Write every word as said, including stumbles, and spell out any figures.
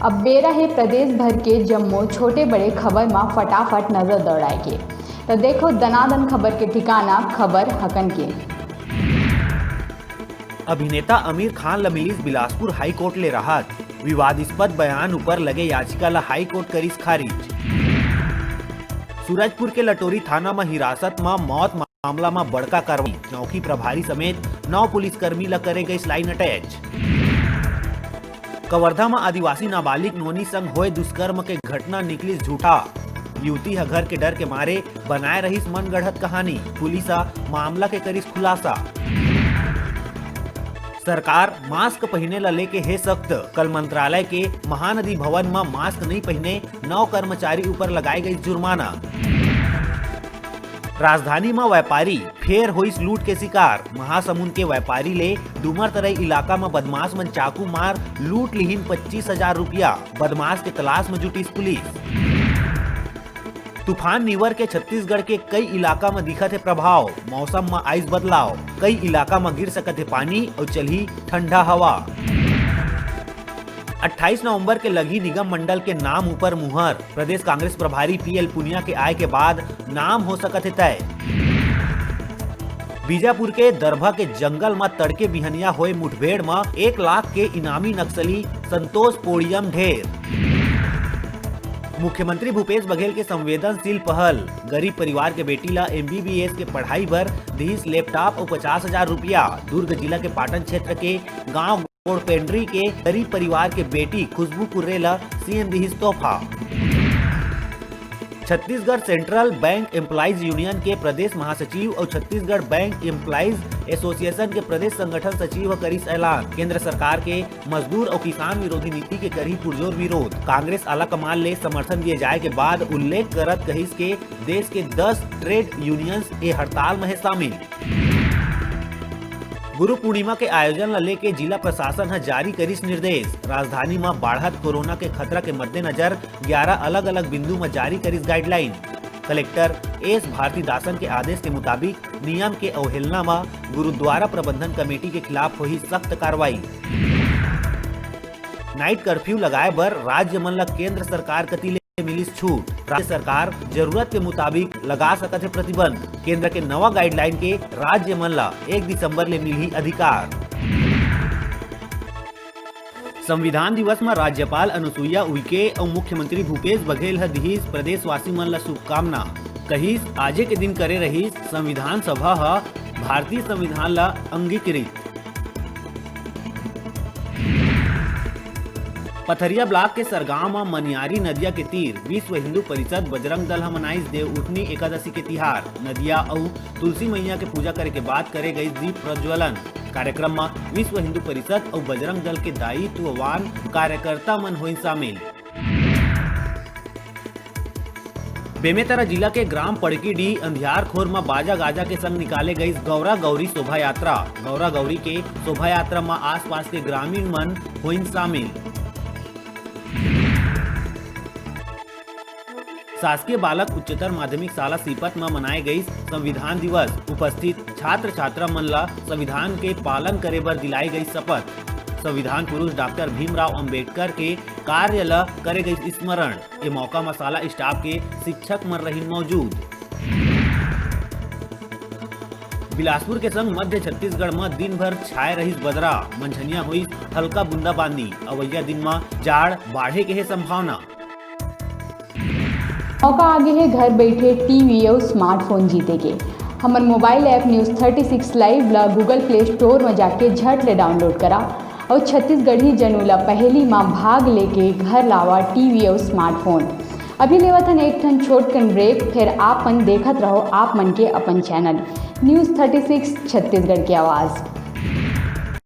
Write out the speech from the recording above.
अब बेरा हे प्रदेश भर के जम्मो छोटे बड़े खबर म फटाफट नजर दौड़ाए के। त देखो दनादन खबर के ठिकाना, खबर हकन के। अभिनेता आमिर खान ल मिलिस बिलासपुर हाई कोर्ट ले राहत, विवादास्पद बयान ऊपर लगे याचिका ल हाई कोर्ट करिस खारिज। सूरजपुर के लटोरी थाना म हिरासत म मौत मामला म बड़का कार्रवाई, चौकी प्रभारी समेत नौ पुलिसकर्मी ल करे गइस लाइन अटैच। कवर्धा म आदिवासी नाबालिग नोनी संग होए दुष्कर्म के घटना निकलिस झूठा, युवती ह घर के डर के मारे बनाए रहिस मन गढ़त कहानी, पुलिस ह मामला के करिस खुलासा। सरकार मास्क पहिने ला लेके हे सख्त, कल मंत्रालय के महानदी भवन म मास्क नइ पहिने नौ कर्मचारी ऊपर लगाए गइस जुर्माना। राजधानी म व्यापारी फेर होइस लूट के शिकार, महासमुंद के व्यापारी ले डूमरतरई इलाका म बदमाश मन चाकू मार लूट लिहिन पच्चीस हजार रुपया, बदमाश के तलाश म जुटिस पुलिस। तूफान निवर के छत्तीसगढ़ के कई इलाका म दिखत हे प्रभाव, मौसम म आइस बदलाव, कई इलाका म गिर सकत हे पानी अउ चलही ठंडा हवा। अट्ठाईस नवंबर के लगही निगम मंडल के नाम ऊपर मुहर, प्रदेश कांग्रेस प्रभारी पीएल पुनिया के आय के बाद नाम हो सकत हे तय। बीजापुर के दरभा के जंगल म तड़के बिहनिया होए मुठभेड़ म एक लाख के इनामी नक्सली संतोष पोड़ियम ढेर। मुख्यमंत्री भूपेश बघेल के संवेदनशील पहल, गरीब परिवार के बेटी ला एमबीबीएस के पढ़ाई बर दिस लैपटॉप अउ पचास हजार रुपया। दुर्ग जिला के पाटन क्षेत्र के गांव गोड़पेंड्री के गरीब परिवार के बेटी खुशबू कुर्रे ला सीएम दिहिस तोहफा। Chhattisgarh central bank employees union के प्रदेश महासचिव अउ छत्तीसगढ़ बैंक एम्प्लॉइज एसोसिएशन के प्रदेश संगठन सचिव ह करिस ऐलान, केंद्र सरकार के मजदूर अउ किसान विरोधी नीति के करही पुरजोर विरोध, कांग्रेस आला कमान ले समर्थन दिए जाए के बाद उल्लेख करत कहिस के देश के दस ट्रेड यूनियंस ए हड़ताल म हे शामिल। गुरु पूर्णिमा के आयोजन ल लेके जिला प्रशासन ह जारी करिस निर्देश। राजधानी म बाढ़त कोरोना के खतरा के मद्देनजर ग्यारह अलग-अलग बिंदु म जारी करिस गाइडलाइन। कलेक्टर एस भारतीदासन के आदेश के मुताबिक नियम के अवहेलना म गुरुद्वारा प्रबंधन कमेटी के खिलाफ होही सख्त कार्रवाई। नाइट कर्फ्यू लगाए बर राज्य मन ल केंद्र सरकार कति ले मिलिस छूट। राज्य सरकार जरूरत के मुताबिक लगा सकत हे प्रतिबंध। केंद्र के नवा गाइडलाइन के राज्य मन ल एक दिसंबर ले मिलही अधिकार। संविधान दिवस म राज्यपाल अनुसुईया उइके अउ मुख्यमंत्री भूपेश बघेल ह दिहिस प्रदेशवासी मन ल शुभकामना। कहिस, आजे के दिन करे रहिस संविधान सभा ह भारतीय संविधान ल अंगीकृत। पथरिया ब्लॉक के सरगांव म मनियारी नदिया के तीर विश्व हिंदू परिषद बजरंग दल ह मनाइस देव उठनी एकादशी के तिहार। नदिया अउ तुलसी मैया के पूजा करे के बाद करे गइस दीप प्रज्वलन। कार्यक्रम म विश्व हिंदू परिषद अउ बजरंग दल के दायित्ववान कार्यकर्ता मन होइन शामिल। बेमेतरा जिला के ग्राम पड़कीडीह अंधियारखोर म बाजा गाजा के संग निकाले गइस गौरा गौरी शोभा यात्रा। गौरा गौरी के शोभा यात्रा म आसपास के ग्रामीण मन होइन शामिल। शासकीय बालक उच्चतर माध्यमिक शाला सीपत म मनाए गइस संविधान दिवस। उपस्थित छात्र छात्रा मन ल संविधान के पालन करे बर दिलाए गइस शपथ। संविधान पुरुष डॉक्टर भीमराव अंबेडकर के कार्य ल करे गइस स्मरण। ए मौका म शाला स्टाफ के शिक्षक मन रहिन मौजूद। बिलासपुर के संग मध्य छत्तीसगढ़ म दिन भर छाए रहिस बदरा, मंझनिया होइस हल्का बूंदाबांदी। अवइया दिन म जाड़ बाढ़े के हे संभावना। मौका आगे हे घर बइठे टीवी अउ स्मार्टफोन जीते के। हमर mobile app news thirty six live ल Google Play Store म जाके झट ले डाउनलोड करा अउ छत्तीसगढ़ी जनऊ ल पहेली म भाग लेके घर लावा टीवी अउ स्मार्टफोन। अभी लेवत हन एक ठन छोटकन ब्रेक, फेर आप मन देखत रहो आप मन के अपन channel news thirty six Chhattisgarh के आवाज़।